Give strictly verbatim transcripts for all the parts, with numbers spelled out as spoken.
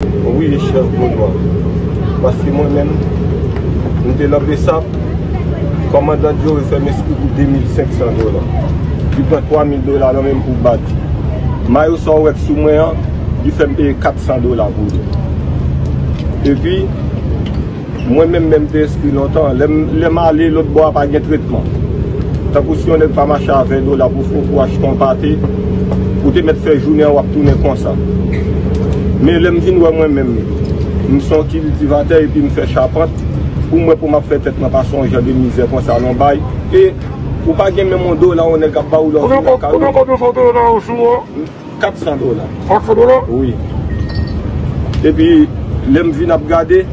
Wi, chèf Golo a. Paske mwen menm, m te nan Besap, kòmandan Djore fè m enskri pou de mil senk san dola. Li pran twa mil dola nan men m pou bat. Mayo sa w wè k sou mwen an, li fè m peye kat san dola pou li. Epi, mwen menm, menm te enskri lontan. Lè m, lè m ale lòt bò a pa gen tretman. Tankou si yon nèg pa mache a ven dola pou fè, pou achte yon pate, ou te mèt fè jounen an w ap tounen konsa. Men lè m vin wè mwen menm, m se yon kiltivatè epi m fè chapant, pou m wè pou m ap fè tèt mwen pase yon jan de mizè konsa nan bay, e ou pa gen menm yon dola yon nèg ap ba ou lè w vin lakay ou. Konbyen kòb yo fè w te nan sou an? Kat san dola. Kat san dola? Wi. Epi, lè m vin ap gade,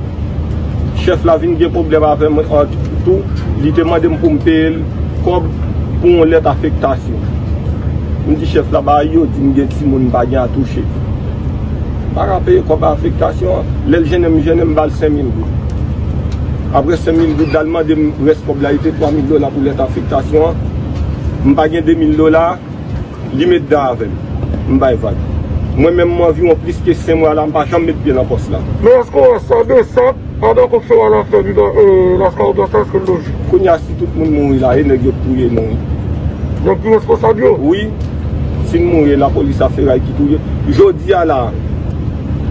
chèf la vin gen pwoblèm avè m an tou. Li te mande m pou m peye l kòb pou yon lèt afektasyon. M di chèf la, bagay yo di m gen timoun m pa gen a touche. M pa ka peye kòb afektasyon an. Lè l jennen m, jennen m ba l senk mil goud. Apre senk mil goud la, l mande m rès kòb la, li te twa mil dola pou lèt afektasyon an. M pa gen de mil dola. Li met dan avè m. M bay vag. Mwen menm, m anviwon plis ke senk mwa la, m pa janm met pye nan pòs la. Men èske w wè sa de sa, pandan kòb se w al achte li nan, euh, Las Carotas la, èske l loje? Kounye a, si tout moun mouri la, e nèg yo k touye nou, wi. Nèg ki responsab yo? Wi. Si n mouri, lapolis a feray ki touye. Jodi a la,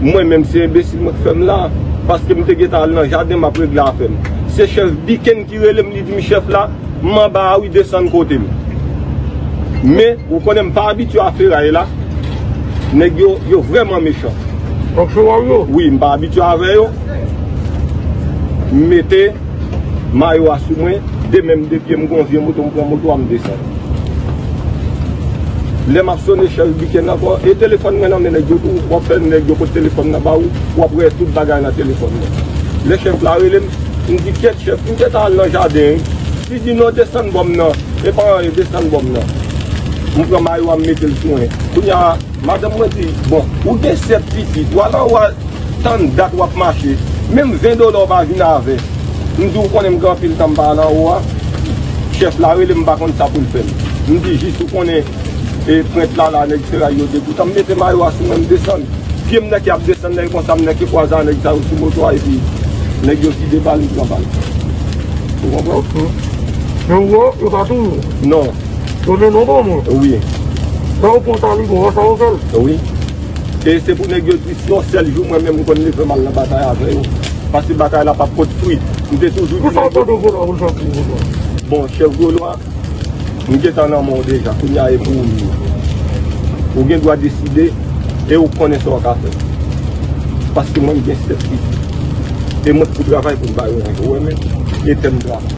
mwen menm, se enbesil mwen k fè m la. Paske m te gentan al nan jaden, m ap regle afè m. Se chèf Biken ki rele m, li di m, chèf la, m anba a wi, desann kote m. Men, ou konnen m pa abitye a feray la. Nèg yo, yo vrèman mechan. Donk, se w yo? Wi, m pa abitye avè yo. M mete mayo a sou mwen, de men m, de pye m, gon vye moto, m pran moto a, m desann. Lè m ap sone chèf Biken ankò, e telefòn mwen nan men nèg yo tou, w ap fè nèg yo pot telefòn nan ba ou, w ap wè tout bagay nan telefòn nan. Lè chèf la rele m, m di, kyèt chèf, m gentan al nan jaden, wi. Li di, non, desann bò m nan. E pa anyen, desann bò m nan. M pran mayo a, m mete l sou mwen. Kounye a, madanm mwen di, bon, ou gen sèt pitit, w al anwo a, tann dat w ap mache. Menm ven dola w pa vin avè. M di, ou konnen m gen anpil tan m pa al anwo a. Chèf la rele m, m pa konn sa pou l fè m. M di, jis ou konnen, e, prent la, la, nèg feray yo degoutan. M mete mayo a sou mwen, m desann. Pye m nan ki ap desann, nèg konsa, m nan ki kwaze a nèg sa yo sou moto a, epi nèg yo vide bal, m pran bal. Ou konprann? Men ou wè, yo pa touye w? Non. Yo mennen w ban mwen? Wi. Sa yo pran taliban an, sa yo fè l? Wi. E se pou nèg yo di, si yon sèl jou mwen menm m konn leve m al nan batay avè yo. Paske batay la p ap pot fwi. M te toujou di. Pou sa w tande Golo a pou l sòti, Golo a? Bon, chèf Golo a, m gentan nan men w deja. Kounye a e pou ou li ye. Ou gen dwa deside e ou konnen sa w ka fè. Paske mwen m gen sèt pitit. E mwen k pou travay pou m ba yo manje. Ou wè men, e tè m travay.